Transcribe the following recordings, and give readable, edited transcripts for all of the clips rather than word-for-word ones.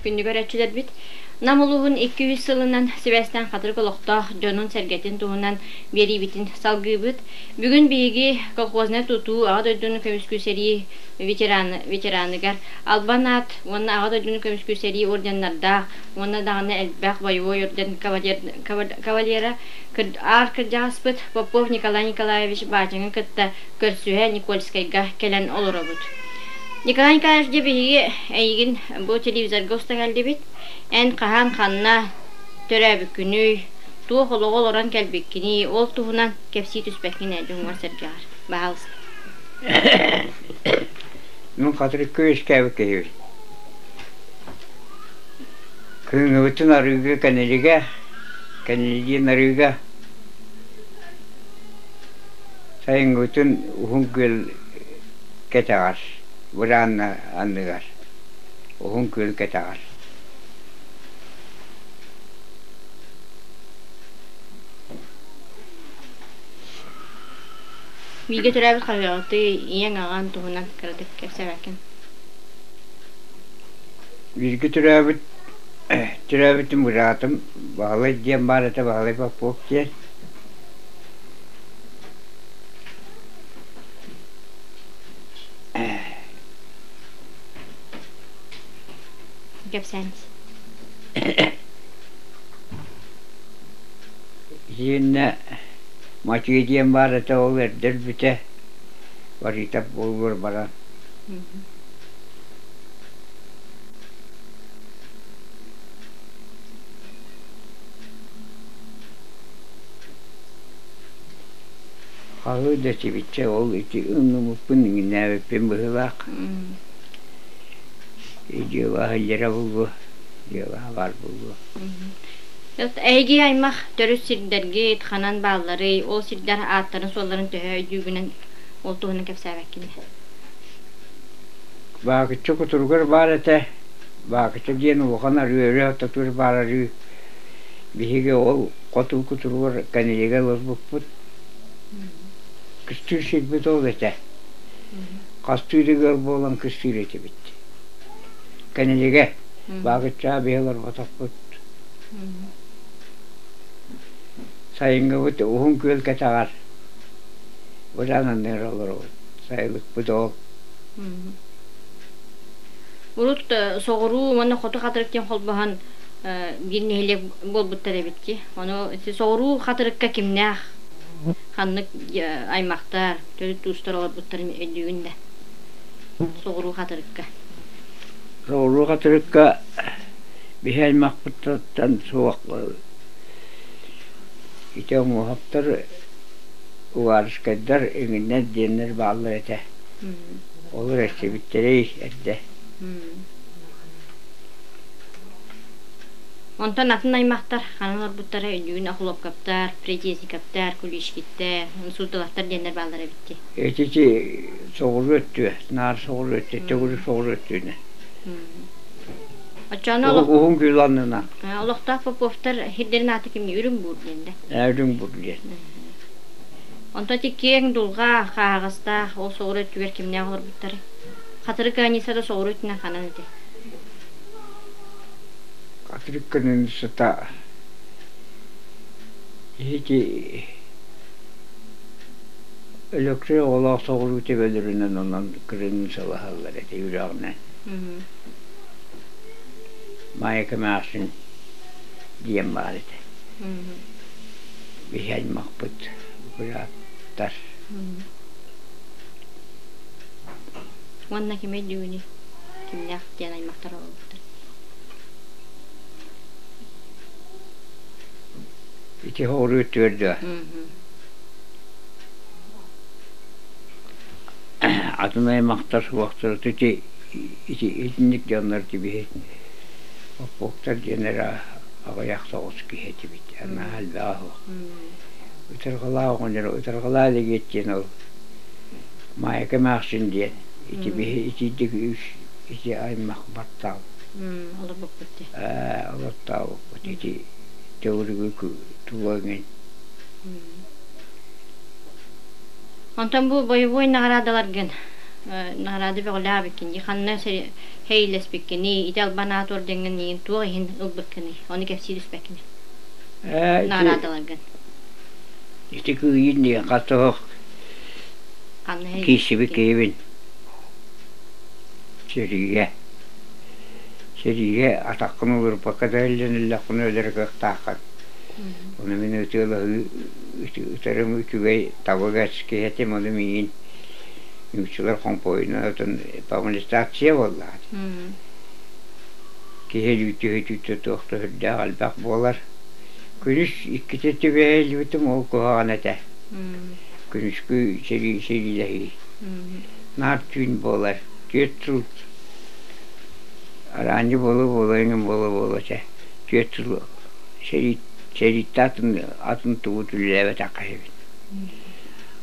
Күндү көрөөччүлэрбит, Нам улууһун 200 сылынан сибээстээн Хатырык олохтоох дьонун-сэргэтин туһунан биэриибитин салгыыбыт. Бүгүн биһиги колхознай тутуу Аҕа дойдуну көмүскүү сэрии ветераны, ветераныгар Албан аат уонна Аҕа дойдуну көмүскүү сэрии орденнардаах уонна даҕаны элбэх боевой орден кавалер, кавалера аар кырдьаҕаспыт Попов Николай Николаевич Баачыҥы кытта көрсүһэ Никольскайга кэлэн олоробут. Николай Николаевич, дьэ биһиги эйигин бу телевизорга уста кэллибит. Эн хаһан ханна төрөөбүккүнүй, туох олоҕу олорон кэлбиккиний, ол туһунан кэпсии түспэккин ээ дьоҥҥор-сэргэҕэр. Баһаалыста. Мин Хатырыкка үөскээбит киһибин. Кыҥыбытын арыыга Кэнэлигэ, Кэнэлиин арыыга Сайыҥҥытын Уһун Күөл кэтэҕэр, быраанна анныгар, Уһун Күөл кэтэҕэр. Бииргэ төрөөбүт хаһыаҕытый, ийэҥ аҕаҥ туһунан кыратык кэпсээбэккин. Бииргэ төрөөбүт төрөөбүтүм быраатым Баһылай диэн баар этэ, Баһылай Попов диэн. Кэпсээн. Итиэннэ Матвей диэн баар этэ, ол эрдэ өлбүтэ, Баритов буолуор баран. Хаһыы да сибиччэ ол ити ыннымыппын иҥнээбиппин быһыылаах. Дьыала иһиллэрэ буолуо, дьыала баар буолуо. Эһиги аймах төрүт сирдэргит ханан баалларый, ол сирдэр ааттарын-суолларын төһө өйдүүгүнэн ол туһунан кэпсээбэккин Баакычча кутуругар баар этэ. Баакычча диэн улахан арыы, өрө ортотугар баар арыы. Биһиги ол хоту кутуругар Кэнэлигэ олорбуппут. Кыстыыр сирбит ол этэ. Хастыы да ыал буолан кыстыыр этибит. Кэнэлигэ Баакыччаҕа биһи олорботохпут. Сайыҥҥыбыт Уһун Күөл кэтэҕэр быдаан анныгар олоробут. Сайылыкпыт ол. Урут соҕуруу уонна хоту хатырык диэн холбоһон биир нэһилиэк буолбуттар эбит дии. Ону соҕуруу хатырыкка кимнээх ханнык аймахтар, төрүт уустар олорбуттарын өйдүүгүн да? Соҕуруу хатырыкка. Соҕуруу хатырыкка биһи аймахпыттан суох ити оҥоһоптор Уварскайдар иҥиннэр диэннэр бааллар этэ. Олор эстибиттэрэй эрдэ. Онтон атын аймахтар ханан олорбуттара өйдүүн Охлопковтар, Притесниковтар, Кулишкиттэр, Сууталаттар диэннэр бааллар эбит дии. Ити соҕуруу өттүө, наар соҕуруу өттүө, төгүрүк соҕуруу өттүнэ. Оччону Уһун күөл аннынан. Олохтоох Поповтар сирдэрин аата кимний? Үрүҥ Буур диэн да? Үрүҥ Буур диэн. Онтон ити киэҥ дулҕа хааҕастаах ол соҕуруу өттүгэр кимнээх олорбуттарый? Хатырык границата соҕуруу өттүнэн ханан этэй? Хатырык границата ити Өлөксөй оҕолоох соҕуруу төбөлөрүнэн онон кыраныысалаһаллар этэ үрэҕинэн. Маайка эмээхсин диэн баар этэ. Биһи аймахпыт бырааттар. Уонна ким өйдүүгүнүй? Кимнээх диэн аймахтар олорбуттар? Ити соҕуруу өттүгэр Атын аймахтар суохтара ити ити итинник дьоннор тибиһит Оппуоктар диэн эрэ аҕыйах соҕус киһи этибит наһаа элбэҕэ суох. Ытырҕалаах оҕонньор Ытырҕалаа Лэгиэт диэн ол Маайка эмээхсин диэн ити биһи итиирдик үс ити аймах баттаал Олорбуппут дии. Ээ олортообуппут ити төгүрүгү тула иҥин. Онтон бу бойобуой наҕараадаларгын Наҕараада бөҕөлөөбүккүн дии, ханна сэриилэспиккиний, ити албан аат ордеҥҥын иин туох иһин ылбыккыный, ону кэпсии түспэккиний? Ээ, ити Наҕараадаларгын. Ити кыыйын диэн хас да Ханна киирсибит сэриилэспиккиний? киһибин сэриигэ. Сэриигэ атаххын уларыппакка да иллэниллэххинэ өлөр кыахтааххын. Ону мин ытыалаһыы ытарым үчүгэй табыгас киһи этим, ону миигин нууччалар хомпуойунан отон помолистация буоллаҕа. Киһи өлүүтэ-өһүтүүтэ туох да сүрдээх элбэх буолар. Күнүс иккитэ түбэһэ илдьибитим ол куһаҕан этэ. Күнүскү сэриилэһии. Наар түүн буолар. 4 сыл араанньы буола-буола эҥин буола-буола этэ. 4 сыл сэрииттэ атын атын тугу үлэлээбэтэххэ эбит.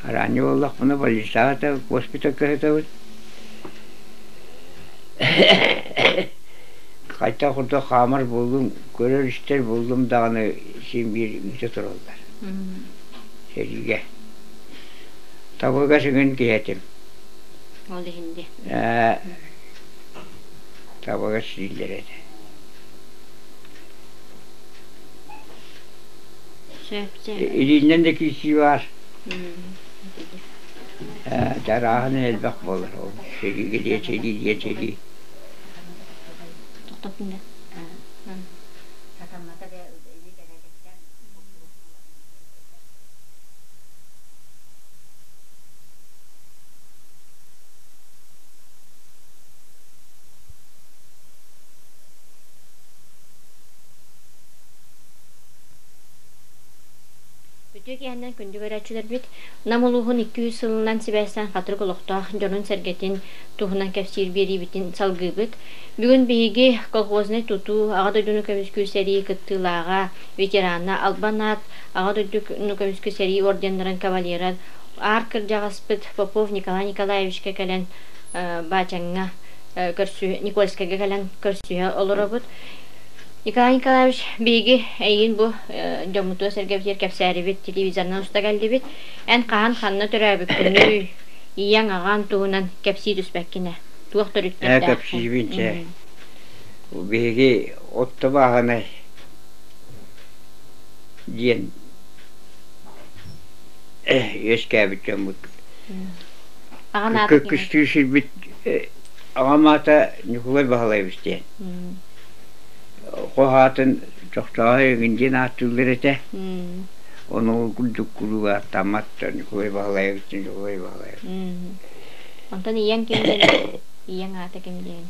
Араанньы буоллахпына больницаҕа госпитальга сытабыт. Хайдах курдук хаамар буоллум, көрөр-истэр буоллум даҕаны син биир ыыта тураллар. Сэриигэ. Табыгас иҥин киһи этим. Ол иһин дии. Ээ, табыгас дииллэр этэ. Сөп, сөп. Илииннэн да киирсии баар. Ээ, чарааһын элбэх буолар ол. Сэриигэ диэ, сэрии диэ, сэрии. Тохтоттун да. Үтүө киэһэннэн күндү көрөөччүлэрбит! Нам улууһун 200 сылынан сибээстээн Хатырык олохтоох дьонун-сэргэтин туһунан кэпсиир биэриибитин салгыыбыт. Бүгүн биһиги колхознай тутуу, Аҕа дойдуну көмүскүүр сэрии кыттыылааҕа, ветерана, Албан аат, Аҕа дойдуну көмүскүүр сэрии орденнарын кавалера, аар кырдьаҕаспыт Попов Николай Николаевичка кэлэн Баачаҥҥа көрсү Никольскайга кэлэн көрсүһэ олоробут. Николай Николаевич, биһиги эйигин бу дьоммутугар сэргэбитигэр кэпсээрибит, телевизорынан уста кэллибит. Эн хаһан ханна төрөөбүккүнүй, ийэҥ, аҕаҥ туһунан кэпсии түспэккин ээ. Туох Ээ, төрүттэрдээххин? кэпсиибин чэ. Биһиги отто бааһынай диэн үөскээбит дьоммут. Аҕан аата кимий? Күстүү сирбит аҕам аата Ньукулай Баһылайбыс диэн. Хоһаатын Чохчооһой эҥин диэн ааттыыллар этэ. Ону ол курдук куруук ааттаммат Ньукулай Баһылайабыс Ньукулай Баһылайабыс. Онтон ийэҥ ким диэн ийэҥ аата ким диэн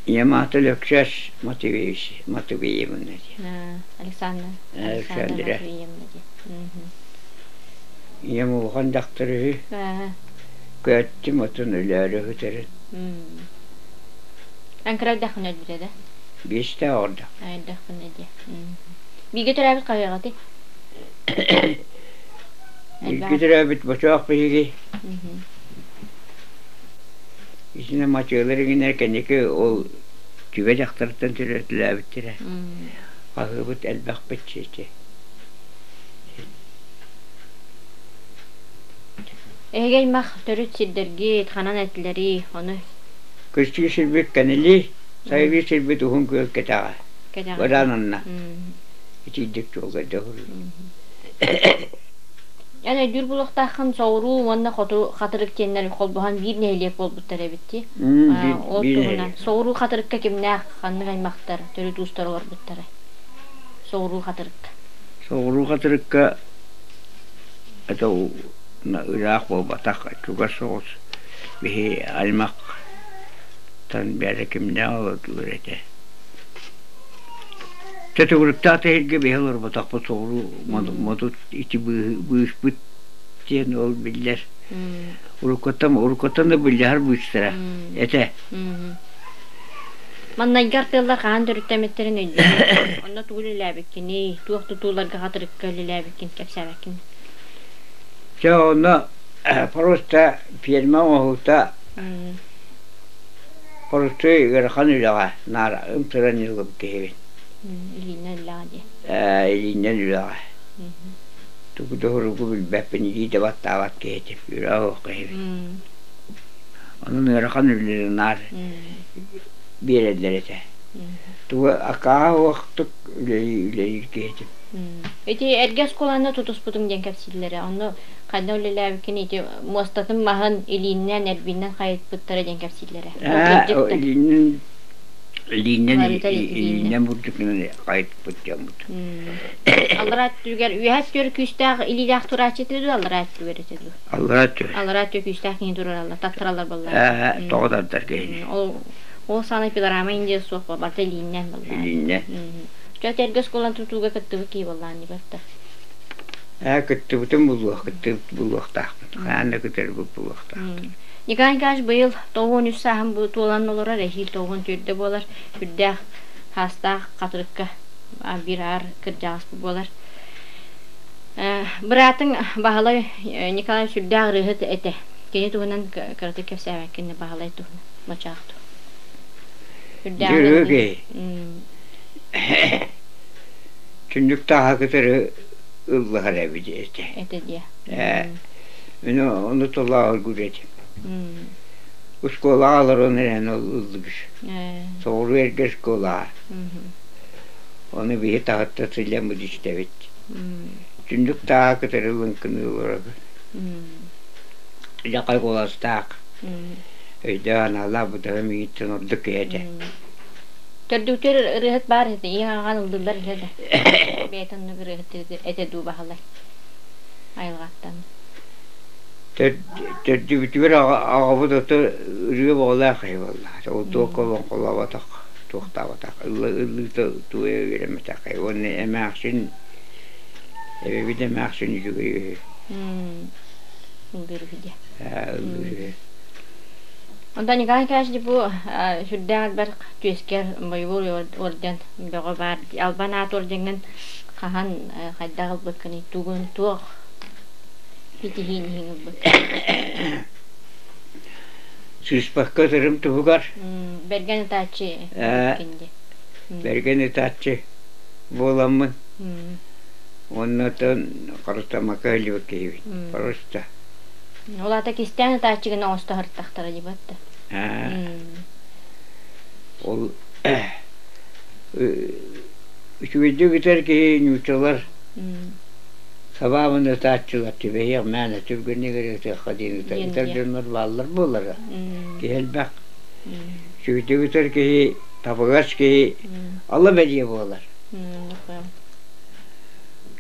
Ийэм аата Лөксөөс Матвеевич Матвеевна диэн. Александра Александра Александра. Матвеевна диэн. Ийэм улахан дьахтар үһү. Көөттүм отун өлөөрү сытарын. Эн кыра эрдэххинэ өлбүтэ да? Биэстээх ордох. Эрдэхпинэ диэ. Бииргэ төрөөбүт хаһыаҕытый? Бииргэ төрөөбүт бочоох биһиги. Итинэ мачыалар иҥинэр кэнники ол түбэ дьахтарыттан төрөтүлээбиттэрэ. Хаһыыбыт элбэхпит сити. Эһиги аймах төрүт сирдэргит, ханан этилэрий, ону? Көстүү сирбит кэнили, сайылыы сирбит уһун күөл кэтэҕэ. Кэтэҕэ. Быраан анна. Итийдик суолга дьоһур. Эн өйдүүр булуохтааххын соҕуруу уонна хоту Хатырык диэннэр холбоһон биир нэһилиэк буолбуттар эбит дии. Ол Биир туһунан нэһилиэк. соҕуруу Хатырыкка кимнээх ханнык аймахтар төрүт уустар олорбуттара? Соҕуруу Хатырыкка. Соҕуруу Хатырыкка это ыраах буолбатах, чугас соҕус биһи аймахтан бэйэтэ кимнээх олордулар этэ. Төгүрүктээх тэһиргэ биһи олорботохпут соҕуруу модут ити быыспыт диэн ол биллэр. Уруккуттан уруккуттан да былдьаһар быыстара этэ. Маннайгы артыаллар хаһан төрүттэммиттэрин өйдүүбүн. Онно тугу үлэлээбиккиний, туох тутууларга хатырыкка үлэлээбиккин кэпсээбэккин. Чэ, онно просто ферма оҥоһуута простой ыарахан үлэҕэ наар ымсыран ылбыт киһибин. Илиинэн үлэҕэ дии. Ээ, илиинэн үлэҕэ. Тугу да уругу билбэппин, илии да баттаабат киһи этим, үлэ оһох киһибин. Онон ыарахан үлэлэри наар биэрэллэр этэ. Тугу акаа уохтук үлэлиир киһи этим. Ити эргэ оскуоланы тутуспутум диэн кэпсииллэрэ. Онно ханна үлэлээбиккин ити муостатын маһын илииннэн, эрбииннэн хайыппыттара диэн кэпсииллэрэ. Илииннэн илииннэн илииннэн бурдукунан хайыппыт дьоммут. Аллараа өттүгэр үөһэ өттүгэр күүстээх илиилээх турааччы этэ дуу, аллараа өттүгэр этэ дуу? Аллараа өттүгэр. Аллараа өттүгэр күүстээх киһи турараллар, таттараллар буоллар. Тоҕо тардар киһини. Ол ол сааны пилорама индия суох барыта илииннэн буоллар. Илииннэн. Чэ эргэ оскуоланы тутууга кыттыбыт киһи буоллаан дибатта. Ээ кыттыбытым булуох, кыттыбыт булуохтаахпын. Хаан да кытарбыт булуохтаахпын. Николай Николаевич быйыл 93 сааһын туолан олорор, эһиил 94 буолар. Үрдээх хаастаах хатырыкка биир аар кырдьаҕас буолар. Быраатыҥ Баһылай Николаевич сүрдээх ырыаһыт этэ. Кини туһунан кыратык кэпсээбэккин Баһылай туһунан, Мочаах туһунан. Сүрдээх Дьүрүгэй. Түннүк тааһа кытары ыллаһар эбит этэ. Этэ диэ. Ээ, мин ону толооргур этим. Оскуолаҕа олорон эрэн ыллыгыр. Соҕуруу эргэ оскуолаҕа. Ону биһи таһытта сылдьаммыт истэбит. Түннүк тааһа кытары лыҥкыныы олоробут. Дьахай куоластаах. Өйдөөх аналлаах бытаһым миигиттэн ордук киһи этэ. Төрдүктэр ырыаһыт баар этэ, ийэ аҕаҕын ыллыыллар этэ да. Бэйэтэ оннук ырыаһыт этэ дуу Баһылай айылҕаттан. Төрдүбүтүгэр аҕабыт ото ырыа бөҕөлөөх киһи буолла. Ол туохха олоҥхолооботох, туохтаабатах, ыллыыта туойа үөрэммэтэх киһи. Уонна эмээхсин, эбэбит эмээхсин үчүгэй үһү. Ыллыыр үһү диэ. Ыллыыр үһү. Онтон Николай Николаевич бу сүрдээх элбэх түөскэр боевой орден бөҕө баар. Албан аат ордеҥҥын хаһан хайдах ылбыккыный, тугун туох ситиһиин иһин ылбыккын? Сыыспакка ытырым туһугар. Бэргэн ытааччы дии. Бэргэн ытааччы буоламмын. Оннотон харыстаммакка сылдьыбыт киһибин. Просто. Ол аата кистээн ытааччыгын оҥосто сырыттахтара дии батта. Ол үчүгэйдик ытар киһи нууччалар сабаабын ытааччылар түбэһиэх мээнэ түргэнник эрэ ытыахха диэн ытар ытар дьоннор бааллар буоллара. Киһи элбэх. Үчүгэйдик ытар киһи табыгас киһи ала бэлиэ буолар.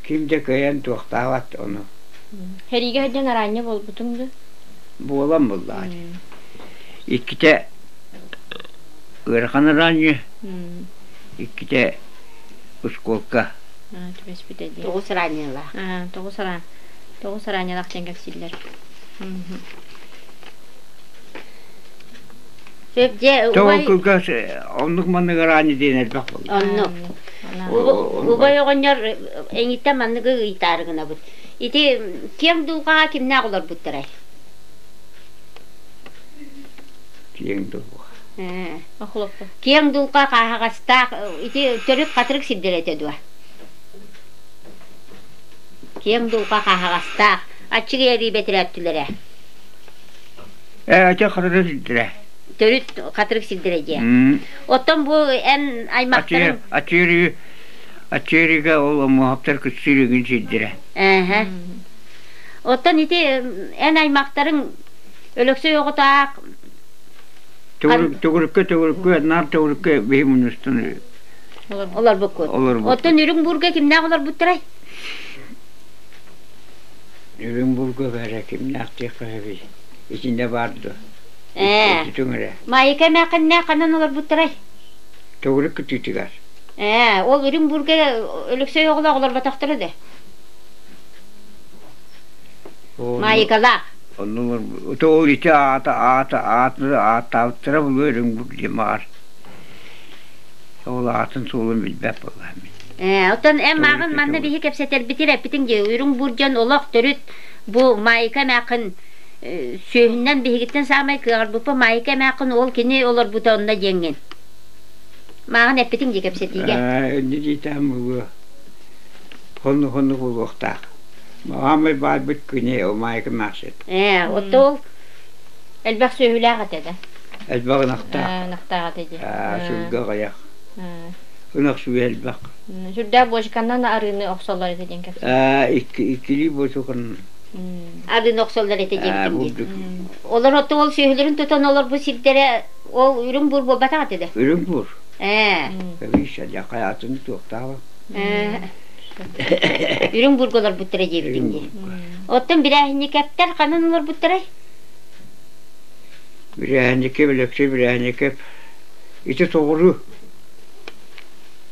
Ким да кыайан туохтаабат ону. Сэриигэ сылдьан араанньа буолбутуҥ дуу? Буолан буллаҕа дии. Иккитэ ыарахан араанньы, иккитэ оскуолка. Түбэспитэ дии. Тоҕус араанньалаах. Тоҕус араанньалаах диэн кэпсииллэр. Сөп дьэ Тоҕо убай кылгас оннук маннык араанньы диэн элбэх буолла. Оннук. Убай оҕонньор эҥиттэн манныгы ыйытаары гынабыт. Ити киэҥ дулҕаҕа кимнээх олорбуттарай? Киэҥ дулҕа. Киэҥ дулҕа хааһаҕастаах ити төрүт хатырык сирдэрэ этэ дуо? Киэҥ дулҕа хааһаҕастаах аччыгый эрии бэтирээттилэрэ. Ээ, ача хатырык сирдэрэ. Төрүт хатырык сирдэрэ дьиэ. Оттон бу эн аймахтарыҥ... Аччыгый Аччыырыга ол омуоһаптар кыстыыр сирдэрэ. Эһэ. Оттон ити эн аймахтарыҥ Өлөксөй оҕото аах Төгүрүккэ төгүрүккэ наар төгүрүккэ биһи мунньустан олорбуккут. Оттон Үрүҥ Буурга кимнээх олорбуттарай? Үрүҥ Буурга бэрэ кимнээх диэххэ сөбүй? Итиннэ баар дуо? Ээ. Ититиҥ эрэ. Маайка эмээххиннээх ханан олорбуттарай? Төгүрүк кытыытыгар. Ээ, ол Үрүҥ Буурга Өлөксөй оҕолоох олорботохторо да? Маайыкалаах. Онну ол ити аата аата ааты ааттаабыттара булуо Үрүҥ Бур диэн баҕар. Ол аатын суолун билбэт буоллаҕым мин. Ээ, оттон эн мааҕын манна биһи кэпсэтэрбитир эппитиҥ дии Үрүҥ Бур дьон олох төрүт бу Маайыка эмээххин сүөһүнэн биһигиттэн саамай кыаҕырбыппа Маайыка эмээххин ол кини олорбута онно диэҥҥин. Мааҕын эппитиҥ дии кэпсэтиигэ. Ээ, диитээм буолуо. Хонну-хонну буолуохтаах. Маамай баайбыт күнэ, ол Маайка Маахсыт. Ээ, оттон ол Элбэх сүөһүлээх этэ да? Элбэх ынахтаах. Ынахтаах этэ дии. Сылгы аҕыйах. Ынах сүөһү элбэх. Сүрдээх бочканан арыыны охсоллор этэ диэн кэпсээн. Иккилии бочканан. Арыыны охсоллор этэ диэбитим дии. Олор оту ол сүөһүлэрин тутан олорбут сирдэрэ ол үрүҥ бур буолбатах этэ да? Үрүҥ бур. Видишь, хайатын туохтааҕа. Үрүҥ бурга олорбуттара диэбитим дии. Оттон бирээһинньикэптэр ханан олорбуттарай? Бирээһинньикэп, Өлөксөй Бирээһинньикэп ити соҕуруу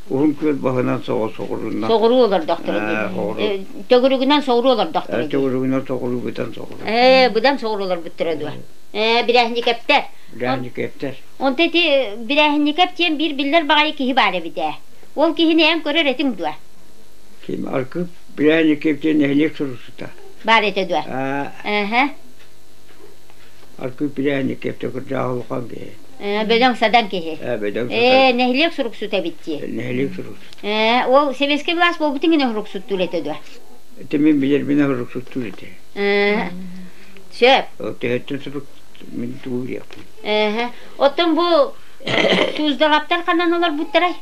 Уһун күөл баһынан соҕурунан. Соҕуруу олордохторо дии. Төгүрүгүнэн соҕуруу олордохторо дии. Төгүрүгүнэн соҕуруу быдан соҕуруу. Быдан соҕуруу олорбуттара дуо? Бирээһинньикэптэр. Бирээһинньикэптэр. Онто ити Бирээһинньикэп диэн биир биллэр баҕайы киһи баар эбит ээ. Ол киһини эн көрөр этиҥ дуо? Ким Аркып Бирээһинньикэп диэн нэһилиэк суруксута. Баар этэ дуо? Эһэ. Аркып Бирээһинньикэп кырдьаҕас улахан киһи. Бөдөҥ садан киһи. Бөдөҥ садан. Нэһилиэк суруксута эбит дии. Нэһилиэк суруксута. Ол сэбиэскэй былаас буолбутун гына суруксуттуур этэ дуо? Ити мин билэрбинэ суруксуттуур этэ. Сөп. Төһөттөн сурук мин тугу билиэхпин. Оттон бу Суздалаптар ханан олорбуттарай?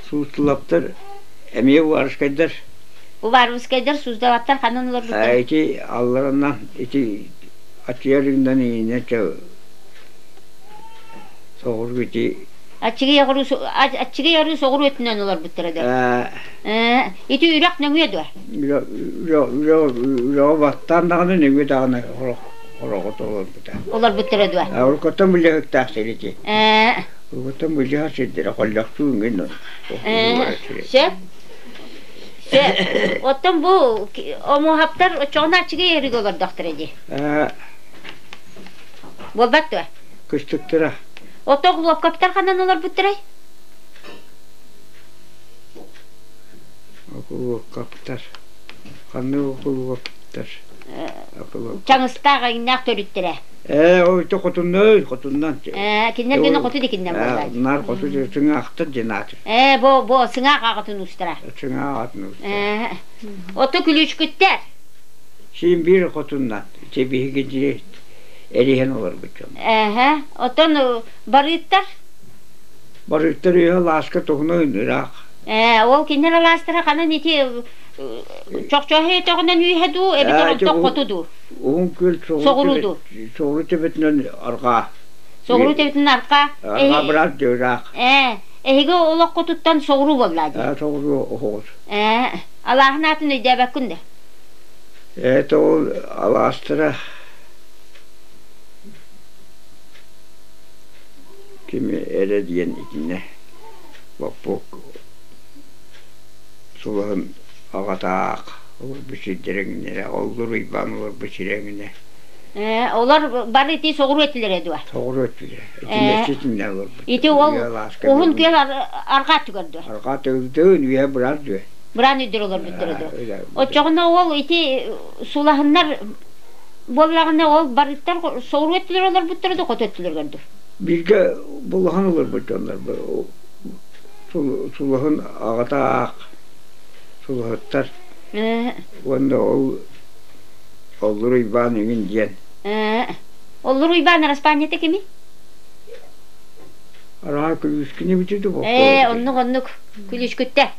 Суздалаптар эмиэ Уваровскайдар. Уваровскайдар Суздалаптар ханан олорбуттарай? Ити алларынан ити Аччыйарыгынан иинэ соҕуруу ити Аччыгый арыы соҕуруу өттүнэн олорбуттара да? Ити үрэх нөҥүө дуо? Үрэҕи баттаан даҕаны нөҥүө даҕаны хороҕот олорбута. Олорбуттара дуо? Уруккуттан былдьаһыктаах сир ити. Уруккуттан былдьаһар сирдэрэ холлохтуу иҥин Сөп. Сөп. Оттон бу омуһаптар оччоҕуна аччыгый арыыга олордохторо дии. Буолбат дуо? Кыстыктара. Оттон Хлопковтар ханан олорбуттарай? Окулуоккаптар. Ханнык окулуоптар? Чаҥыстаах айыҥнаах төрүттэрэ. Ээ, ол ити хотуннай, хотуннан. Ээ, кинилэр гына хоту дикиннэн буоллаа. Наар хоту сыҥаахтар диэн ааты. Ээ, бу бу сыҥаах аҕатын уустара. Сыҥаах аҕатын уустара. Ээ, ото күлүүчкүттэр. Син биир хотуннан. Ити биһиги дьиэ эриһэн олорбут дьон. Эһэ, оттон барыыттар? Барыыттар үөһэ алааска туһунан ыраах. Ээ, ол кинилэр алаастара ханан ити чохчооһу өтөҕүнэн үөһэ дуу, эбэтэр онтон хоту дуу? Уһун күөл соҕуруу дуу? Соҕуруу төбөтүнэн арҕаа. Соҕуруу төбөтүнэн арҕаа. Арҕаа быраат ыраах. Ээ, эһиги олоххутуттан соҕуруу буоллаа дии. Ээ, соҕуруу оһоҕус. Ээ, алааһын аатын өйдөөбөккүн да? Это ол алаастара кими эрэ диэн итиннэ боппуок сулуһун аҕатаах олорбут сирдэриҥинэ оллур Уйбаан олорбут сирэҥинэ Ээ, олор бары ити соҕуруу этилэрэ дуо? Соҕуруу этилэрэ. Итиннэ итиннэ олорбут. Ити ол уһун күөл арҕаа түгэр дуо? Арҕаа түгэр үөһэ быраан дуо? Быраан өйдөр олорбуттара дуо? Оччоҕуна ол ити сулаһыннар буоллаҕына ол барыттар соҕуруу өттүлэр олорбуттара да хоту өттүлэргэр дуу? Бииргэ булаһан олорбут дьоннор сулаһын аҕата аах сулаһыттар уонна ол Оллур Уйбаан иҥин диэн. Оллур Уйбаан араспаанньата кимий? Араа күлүүскүнү бүтү Ээ, оннук оннук күлүүскүттэ.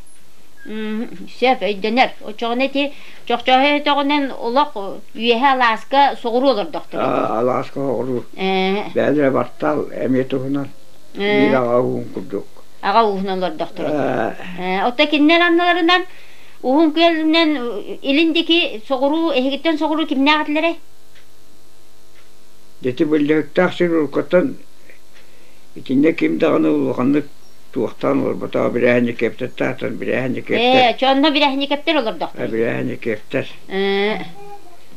Сөп, өйдөнөр. Оччоҕуна ити чохчооһу өтөҕүнэн олох үөһэ алааска соҕуруу олордохторо. Алааска соҕуруу. Бэйэлэрэ бартаал эмиэ туһунан биир аҕа уһун курдук. Аҕа ууһунан олордохторо. Оттон кинилэр анныларынан Уһун Күөлүнэн илин диэки соҕуруу эһигиттэн соҕуруу кимнээх этилэрэй? Ити былдьаһыктаах сир уруккуттан итиннэ ким даҕаны улаханнык туохтаан олорботоҕо бирэһинньикэптэр таатан бирэһинньикэптэр. Ээ, чонно бирэһинньикэптэр олордохтор. Бирэһинньикэптэр.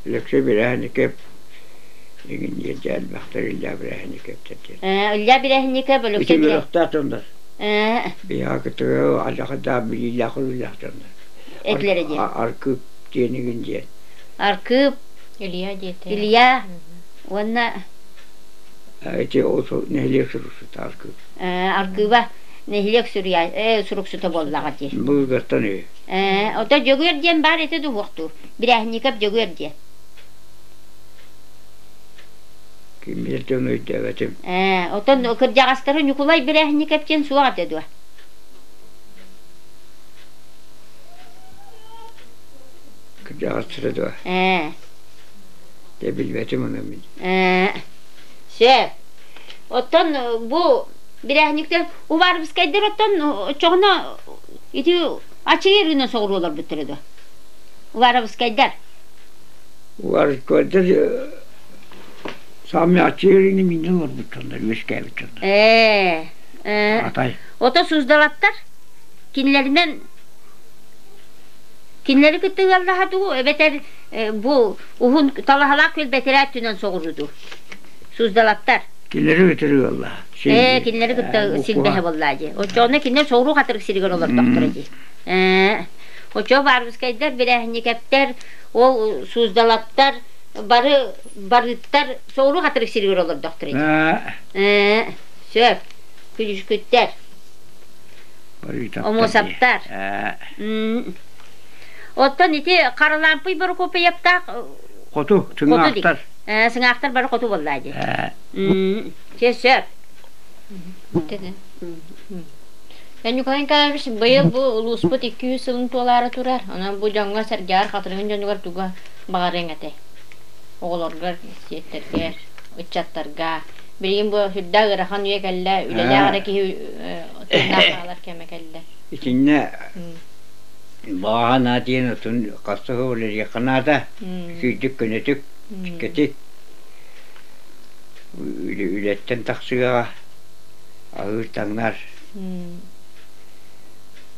Өлөксөй бирэһинньикэп иҥин диэн элбэхтэр Илья бирэһинньикэптэр диэн. Илья бирэһинньикэп Өлөксөй Ити үөрэхтээх дьоннор. Биһиэхэ кытары алдьархайдаах билиилээх көрүүлээх дьоннор. Этилэрэ диэн. Аркыып диэн диэн. Аркыып. Илья диэтэ. Илья уонна Ити ол нэһилиэк суруксута Аркыып. Аркыыба. Нэһилиэк суруйа суруксута буоллаҕа дии. Былыргаттан үһү. Ото Дьөгүөр диэн баар этэ дуһуохтуу. Бирээһинньикэп Дьөгүөр диэн. Киммитин дьон өйдөөбөтүм. Отон кырдьаҕастары Ньукулай Бирээһинньикэп диэн суох этэ дуо? Кырдьаҕастара дуо? Дьэ билбэтим ону мин. Сөп. Оттон бу бирээһинньиктэр Уварвскайдар оттон оччоҕуна ити аччыгый ырыынан соҕуруоларбыттара дуо? Уваровскайдар. Уваровскайдар саамай аччыгый ырыыны минньэн олорбут дьоннор, үөскээбит дьоннор. Атай. Ото суздалаттар кинилэринэн кинилэри кытта ыаллаһа дуу эбэтэр бу уһун талаһалаах күөл бэтэрээ өттүнэн соҕуруу дуу? Суздалаттар. Кинилэри кытары ыаллаһа. Ээ, кинилэри кытта силбэһэ буоллаа дии. Оччоҕуна кинилэр соҕуруу хатырык сиригэр олордохторо дии. Ээ, оччоҕо Варвскайдар, Бирээһинньикэптэр, ол Суздалаттар бары барыыттар соҕуруу хатырык сиригэр олордохторо дии. Ээ, сөп. Күлүскүттэр. Омуосаптар. Оттон ити Харалаампый Борокуоппайаптаах Хоту, сыҥаахтар. Сыҥаахтар бары хоту буоллаа дии. Чэ, сөп. Николай Николаевич, быйыл бу улууспут 200 сылын туолаары турар. Онон бу дьоҥҥо-сэргэҕэр Хатырыгын дьонугар туга баҕарыаҥ этэй? Оҕолоргор, сиэттэргэр, ыччаттарга. Билигин бу сүрдээх ыарахан үйэ кэллэ, үлэлээх эрэ киһи тыыннаах хаалар кэмэ кэллэ. Итиннэ баҕа наада диэн отун хас да үлэлиэххэ наада. Сүүрдүк көнөтүк, кэтит. Үлэттэн тахсыаҕа аһыыр таҥнар.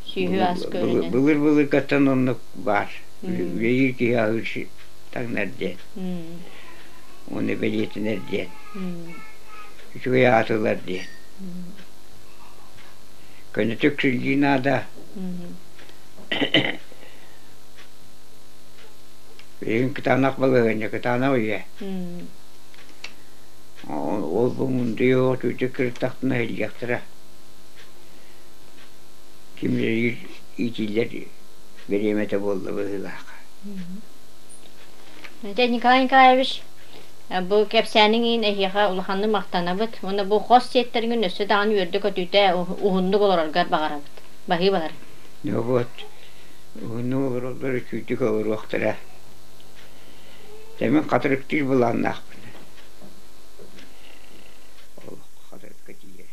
Сүөһү ас көрүнэн. Былыр-былыргаттан оннук баар. Үлэлиир киһи аһыыр таҥнар диэн. Уонна бэлиэтэнэр диэн. Үчүгэй аатылар диэн. Көнөтүк сылдьыы наада. Билигин кытаанах балаһыанньа, кытаанах үйэ. Ол бу мундуйуох түүтүк кырыттахтына иһиллиэхтэрэ. Ким үлэлиир иитиллэр бириэмэтэ буолла быһыылаах. Дьэ, Николай Николаевич, бу кэпсээниҥ иһин эһиэхэ улаханнык махтанабыт уонна бу хос сиэттэргин өссө даҕаны үөрдэ-көтүтэ уһуннук олороргор баҕарабыт. Баһыыбалар. Вот, уһуннук олороллор үчүгдүк олоруохтара. Дьэ, мин хатырыктыыр былааннаахпын. Ол хатырыкка тиийэр.